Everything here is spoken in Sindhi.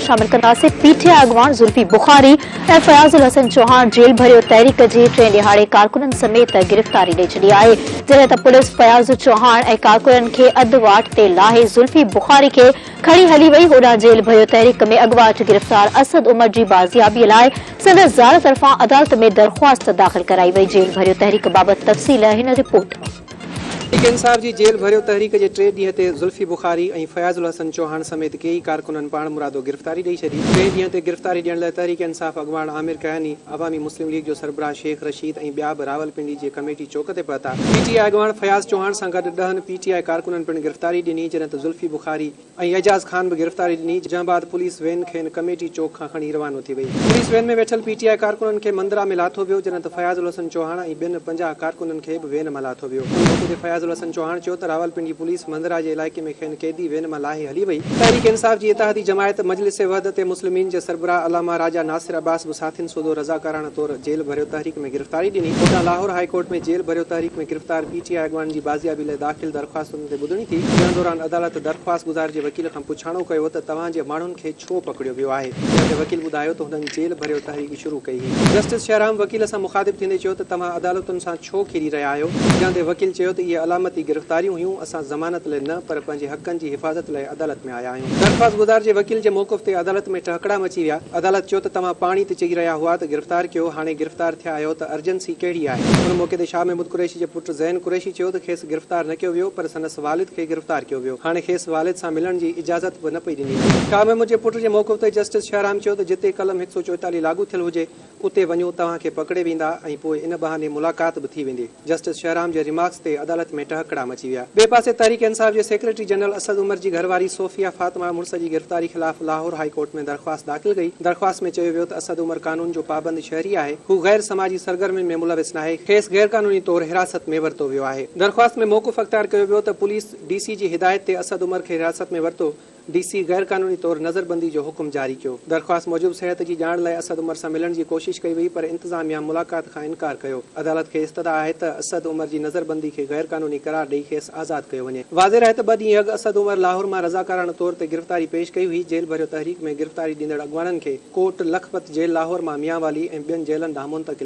شامل ڪنداسين، پي ٽي آء اڳواڻ زلفي بخاري ۽ فياض الحسن چوهاڻ جيل ڀريو تحريڪ جي ٽئين ڏهاڙي ڪارڪنن سميت گرفتاري ڏئي ڇڏي آهي، جڏهن ته پوليس فياض چوهاڻ ۽ ڪارڪنن کي اڌ واٽ تي لاهي زلفي بخاري کي کڻي هلي وئي، هوڏانهن جيل ڀريو تحريڪ ۾ اڳواٽ گرفتار اسد عمر جي بازيابي لاء سندس زال طرفان عدالت ۾ درخواست داخل ڪرائي وئي، جيل ڀريو تحريڪ بابت تفصيل هن رپورٽ ۾. تحريڪ انصاف جي جيل ڀريو تحريڪ جي ٽئين ڏينهن تي زلفي بخاري ۽ فياض الحسن چوهاڻ سميت ڪيئي ڪارڪنن پاڻمرادو گرفتاري ڏئي ڇڏي. ٽئين ڏينهن تي گرفتاري ڏيڻ لاء تحريڪ انصاف اڳواڻ عامر ڪياني، عوامي مسلم ليگ جو سربراهه شيخ رشيد ۽ ٻيا به راولپنڊي جي ڪميٽي چوڪ تي پهتا. پي ٽي آء اڳواڻ فياض چوهاڻ سان گڏ ڏهن پي ٽي آء ڪارڪنن پڻ گرفتاري ڏني، جڏهن ته زلفي بخاري، ۽ اعجاز خان به گرفتاري ڏني، جنهن بعد پوليس وين کين ڪميٽي چوڪ کان کڻي روانو ٿي وئي. پوليس وين ۾ ويٺل پي ٽي آء ڪارڪنن کي مندرا ۾ لاٿو ويو، جڏهن ته فياض الحسن چوهاڻ ۽ ٻين 50 ڪارڪنن کي به وين مان لاٿو ويو. ان موقعي تي فياض الحسن چوهاڻ چيو ته راولپنڊي پوليس مندرا جي علائقي ۾ کين قيدي وين مان لاهي هلي وئي. تحريڪ انصاف جي اتحادي جماعت مجلس وحدت مسلمين جي سربراهه علامه راجا ناصر عباس به ساٿين سوڌو رضاڪاراڻه طور جيل ڀريو تحريڪ ۾ گرفتاري ڏني. هوڏانهن لاهور هاء ڪورٽ ۾ جيل ڀريو تحريڪ ۾ گرفتار پي ٽي آء اڳواڻن جي بازيابي لاء داخل درخواستن تي ٻڌڻي ٿي، جنهن دوران عدالت درخواستگذار جي وڪيل کان پڇاڻو ڪيو ته توهان جي ماڻهن کي ڇو پڪڙيو ويو آهي، جنهن تي وڪيل ٻڌايو ته هنن جيل ڀريو تحريڪ شروع ڪئي هئي. جسٽس شهرام وڪيل سان مخاطب ٿيندي چيو ته توهان عدالتن سان ڇو کيڏي رهيا آهيو، جنهن تي وڪيل چيو ته اهي علامتي گرفتاريون هيون، اسان ضمانت لاء نه پر پنهنجي حقن جي حفاظت لاء عدالت ۾ آيا آهيون. درخواستگذار جي وڪيل جي موقف تي عدالت ۾ ٽهڪڙا مچي ويا، عدالت چيو ته توهان پاڻ ئي ته چئي رهيا هئا ته گرفتار ڪيو، هاڻي گرفتار ٿيا آهيو ته ارجنسي ڪهڙي آهي؟ ان موقعي تي شاهه محمود قريشي جي پٽ زين قريشي چيو ته کيس گرفتار نه ڪيو ويو پر سندس والد کي گرفتار ڪيو ويو، هاڻي کيس والد سان ملڻ جي اجازت به نه پئي ڏني وڃي. شاهه محمود جي پٽ جي موقف تي جسٽس شهرام چيو ته جتي قلم 144 لاڳو ٿيل هجي اتي وڃو توهان کي پڪڙي ويندا ۽ پوء ان بهاني ملاقات به ٿي ويندي. جسٽس شهرام جي ريمارڪس تي عدالت ۾ ٽهڪڙا مچي ويا. ٻئي پاسي تحريڪ انصاف جي سيڪريٽري جنرل اسد عمر جي گهرواري صوفيه فاطمه مڙس جي گرفتاري خلاف لاهور هائي ڪورٽ ۾ درخواست داخل ڪئي. درخواست ۾ چيو ويو ته اسد عمر قانون جو پابند شهري آهي، هو غير سماجي سرگرمين ۾ ملوث ناهي، کيس غيرقانوني طور حراست ۾ ورتو ويو آهي. درخواست ۾ موقف اختيار ڪيو ويو ته پوليس ڊي سي جي هدايت تي اسد عمر کي حراست ۾ ورتو، ڊي سي غيرقانوني طور نظربندي جو حڪم جاري ڪيو. درخواست موجب صحت جي ڄاڻ لاء اسد عمر سان ملڻ جي ڪوشش ڪئي وئي پر انتظاميا ملاقات کان انڪار ڪيو. عدالت کي استدعا آهي ته اسد عمر جي نظربندي کي غيرقانوني قرار ڏئي کيس آزاد ڪيو وڃي. واضح رهي ته ٻه ڏينهن اڳ اسد عمر لاهور مان رضاڪاراڻه طور تي گرفتاري پيش ڪئي هئي، جيل ڀريو تحريڪ ۾ گرفتاري ڏيندڙ اڳواڻن کي ڪوٽ لکپت جيل لاهور مان ميانوالي ۽ ٻين جيلن ڏانهن منتقل.